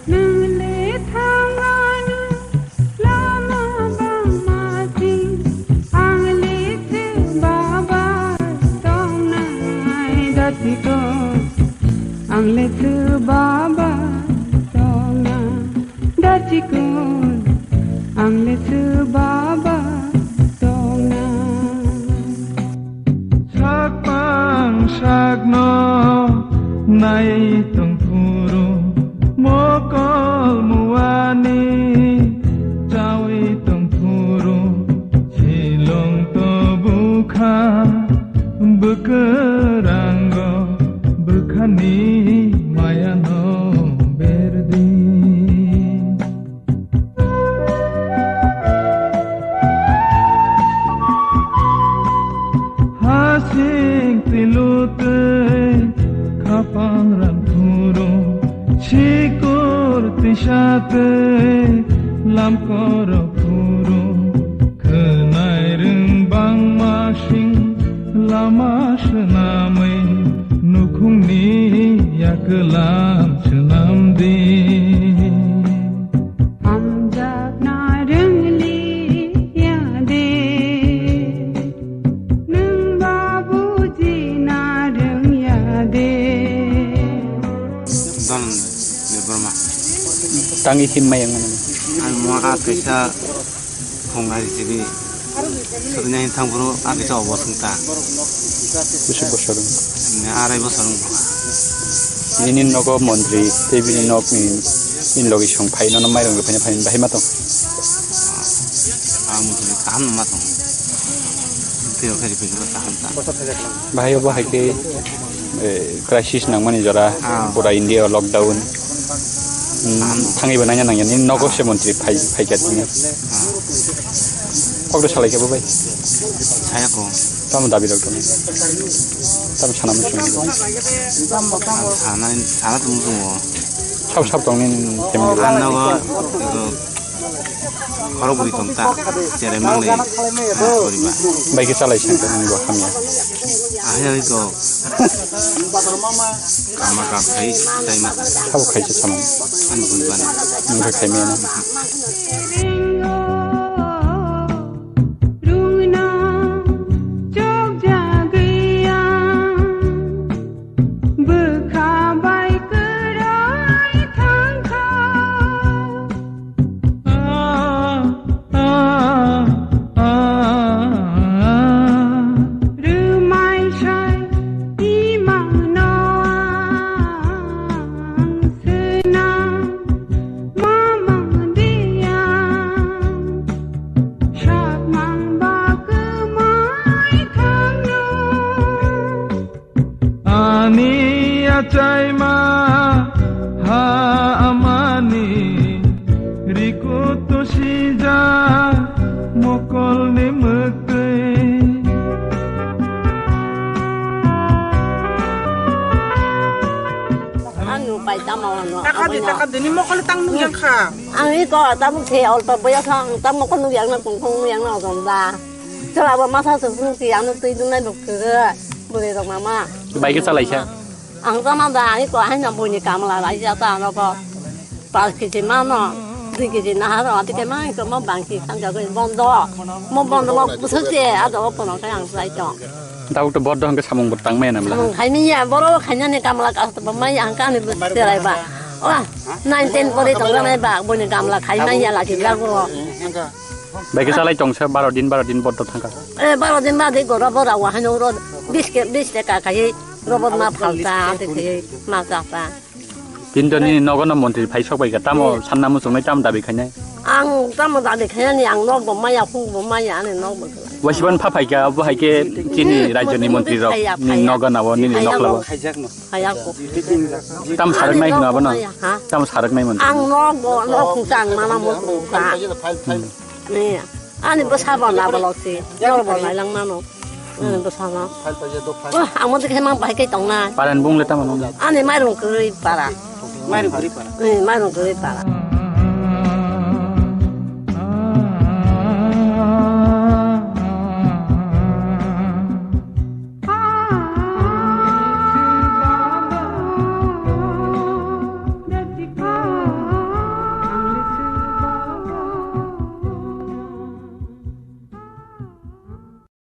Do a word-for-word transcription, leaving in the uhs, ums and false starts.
Nwng le thang anw lama bangma sing, ang le sw baba tongnai datikon, ang le sw baba tongna datikon, ang le sw baba tongna. Sakpang sakno nai tongphuru, mokol muani chawi tongphuru, silong to bukha bwkwrango bwkhani mayano berdi. Hasing tilutwi khapang rang phuru, sikur tisatwi lamkoro phuru, khwnai rwng bangma sing lama swnamwi nukhungni yaklam swnamdi. Hamjakna rwngliya de, nwng babujina rwngya de. Dhananjay Debbarma. Tangwi himma yang mano. Ang mo a kaisa phung ari sidi. Sudinai thang buru a kaisa obo sung ta. Bisi bosor wng. Ni arai bosor wng. Nini nogo montri tei bini nok ni, bini logi song phai nono mairung rwphai phai bahai ma tong. Ang montri kaham ma tong. Tei rok khai rwphai kaham ta. Bahai obo hai khe, eh, crisis nangmani jora, ah, pura India o lockdown. Hmm, thangwi bo nangya nangya ni nogo se montri phai, phai kha tini. Ah. Kok de salai khe bo bai. Saya ko. Tamo dabi rok tong. Tamo sana muchung. Sana, sana tong tong. Sab sab tong ni family. Ano ko, ko, Khorok bwrwi tong ta, cherai manglai, ah, poriba. Bai khe chalai sangkha nini bo hamya. Ahai oi kok. Kama kam khai, tai ma. Sabo khai se samung. Ani bwrwi bana. Nungkha khai maya na. Bwkha bai kwrwi thangkha. Rwmai sai imangno ang swnam mamang diya. Sakmang ba kwmai thangno. Ani achaima ha amani rikutu sija mokolni mwktwi. Ang upai tamo ano, takadi, amo no. Takadi, ni mokol tang nung yang kha. Ang iko tamo the olpa boya kha, ang tamo mokol nung yang na kung kung nung yang na ojom da. Chwla bo masa se phunuk si ano twi dungnai bo kwrwi bwrwi rok mama. Bai khe chalai kha. Ang tama da ani ko haino buini kamla bai ja ta ano ko. Paanch kg mano, dui kg nahar ati khe ma ko mo bangsi thang ja ko bondo. Mo bondo mo bwswk se ado o pono khe ang sai to. Dau to bodo hangke samung bo tang maya namla. Samung khai ni ya boro khai nani kamla ka to mai ang ka ni bwswk se lai ba. O nine ten pore tong nai ba buini kamla khai mai ya la ki ja ko. Bai khe chalai tongsa baro din, baro din bodo thangkha. Eh, baro din bade gora bora wa hano ro bis ke, bis taka khai robot ma phalta te khai ma chata. Pinto nini nogo no montri phai sok bai kha, tamo sanna muchungnai, tamo dabi khainai. Ang tamo dadi khainani, ang nok bo maya, huk bo maya, ani nok bo. Wasiban pha phaikha, bo haikhe chini rajyoni montri rok, phaiya, ni phaiya. Nogo nabo, nini phaiya nok labo. Phaiya ko. Tam sarak nai hino abono? Ha? Tam sarak nai montri. Ang nok bo, nok huk ang mana mo huk ha. Ni, ani bwsa bo na bolo si, jor bo nailang mano. Ani bwsa no. Wah, ang mo dikhe mang bahai kai tong na. Paran bung le tamo nong. Ani mairung kwrwi para. Mairung kwrwi para. Ni, mairung kwrwi para.